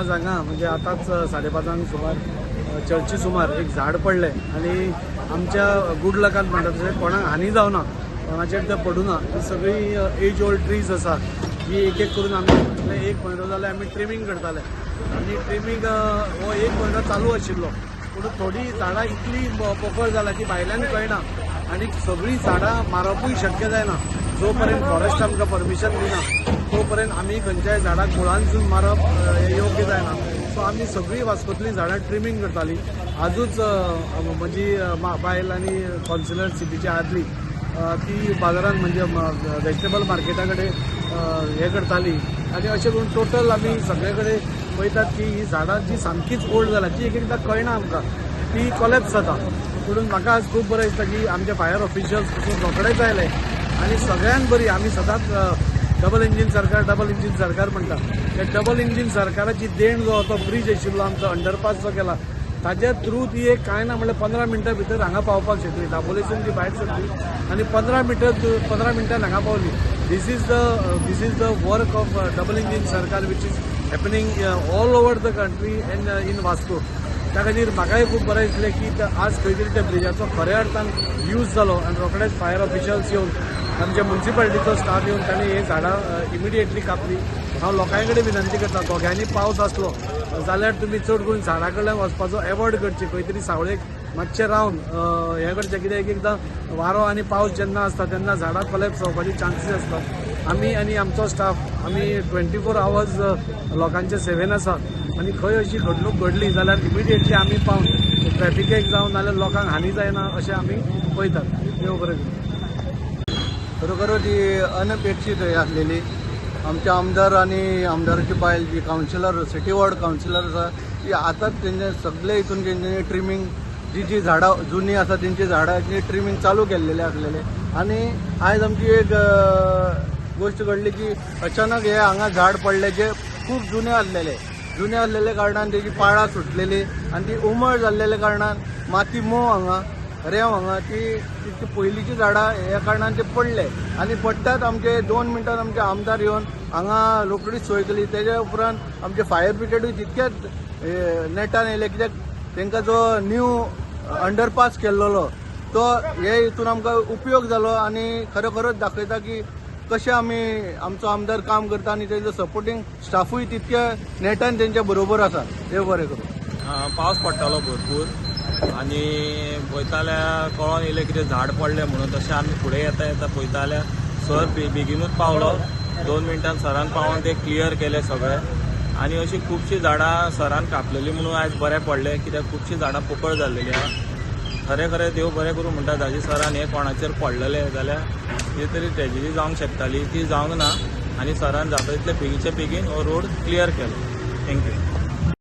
आज हांगा म्हणजे आतांच 5:30 सुमार चर्ची सुमार एक झाड पडलें आनी आमच्या गूड लकान म्हणटा तशें कोणाक हानी जावना, कोणाचेर तें पडूना. ही सगळी एज ओल्ड ट्रीज आसा ही एक एक करून आमी फाटले एक म्हयनो जाले आमी ट्रिमींग करताले आनी ट्रिमींग हो एक म्हयनो चालू आशिल्लो. पूण थोडीं झाडां इतली पोकळ जाला की भायल्यान कळना आनी सगळीं झाडां मारपूय शक्य जायना. जो पर्यंत फॉरेस्ट आमकां परमिशन दिना तो पर्यंत आमी खंयच्याय झाडाक मुळांतसून मारप हें योग्य जायना. सो आमी सगळीं वास्कोतलीं झाडां ट्रिमींग करतालीं. आजूच म्हजी बायल आनी कावन्सिलर सिटीची आदली ती बाजारान म्हणजे वेजिटेबल मार्केटा कडेन हें करताली आनी अशें करून टोटल आमी सगळे कडेन पळयतात की ही झाडां जी सामकीच ओल्ड जाला जी एक एकदां कळना आमकां ती कोलॅप्स जाता. म्हणून म्हाका आज खूब बरें दिसता की आमचे फायर ऑफिशियल्स पसून रोखडेच आयले आनी सगळ्यान बरी आमी सदांच डबल इंजीन सरकार, डबल इंजीन सरकार म्हणटा. त्या डबल इंजीन सरकाराची देण जो तो ब्रीज आशिल्लो आमचो अंडरपास जो केला ताज्या थ्रू ती एक कांय ना म्हणल्यार 15 मिनटां भितर हांगा पावपाक शकली. दाबोलेसून ती भायर सरली आनी 15 मिनटान हांगा पावली. This is the work of double engine सरकार which is happening all over the country and in Vasco. त्या खातीर म्हाकाय खूब बरें दिसलें की आज खंय तरी त्या ब्रिजाचो खऱ्या अर्थान यूज जालो आनी रोखडेच फायर ऑफिशियल्स येवन आमच्या मुन्सिपालिटीचो स्टाफ येवन ताणें ही झाडां इमिडिएटली कापली. हांव लोकां कडेन विनंती करता, घोग्यांनी पावस आसलो जाल्यार तुमी चड करून झाडां कडल्यान वचपाचो एवॉयड करची. खंय तरी सावळेक मातशें रावन हें करचें, कित्याक एक एकदां वारो आनी पावस जेन्ना आसता तेन्ना झाडां कोलॅप्स जावपाची चान्सीस आसता. आमी आनी आमचो स्टाफ आमी 24 आवर्स लोकांचे सेवेन आसा आनी खंय अशी घडणूक घडली जाल्यार इमिडिएटली आमी पावन ट्रॅफिकेक जावं नाल्यार लोकांक हानी जायना अशें आमी पळयतात. देव बरें करूं. खरोखरच ही अनपेक्षीत हे आसलेली. आमचे आमदार आनी आमदाराची बायल जी कावन्सिलर, सिटी वॉर्ड कावन्सिलर आसा, ती आतांच तेंचे सगळे हितून तेंचे ट्रिमींग जी जी झाडां जुनी आसा तेंची झाडांची ट्रिमींग चालू केल्लेले आसलेले आनी आयज आमची एक गोश्ट घडली की अचानक हे हांगा झाड पडले जे खूब जुने आसलेले. जुने आसलेले कारणान तेजी पाळां सुटलेली आनी ती उमळ जाल्लेल्या कारणान माती मोव हांगा रेंव हांगा ती ती पयलींची झाडां ह्या कारणान ते पडले आनी पडटात आमचे 2 मिनटान आमचे आमदार येवन हांगा रोखडीच सोय केली. तेज्या उपरांत आमचे फायर ब्रिगेडूय तितकेच नेटान येयले, कित्याक तांकां जो न्यू अंडरपास केल्लोलो तो हे हितून आमकां उपयोग जालो आनी खरोखरच दाखयता की कशें आमी आमचो आमदार काम करता आनी तेजो सपोर्टींग स्टाफूय तितक्या नेटान तेंच्या बरोबर आसा. देव बरें करूं. पावस पडटालो भरपूर आनी पळयता जाल्यार कळोन येयलें कितें झाड पडलें म्हणून. तशें आमी फुडें येता येता पळयता जाल्यार सर बेगिनूच पावलो. 2 मिनटान सरान पावोन ते क्लियर केले सगळे आनी अशी खुबशीं झाडां सरान कापलेली म्हणून आयज बरें पडलें, कित्याक खुबशीं झाडां पोकळ जाल्लेली आहा. खरें खरें देव बरें करूं म्हणटा, दाजी सरान हें कोणाचेर पडलेलें जाल्यार कितें तरी ट्रेजिडी जावंक शकताली, ती जावंक ना आनी सरान जाता तितले बेगीनच्या बेगीन हो रोड क्लियर केलो. Thank you.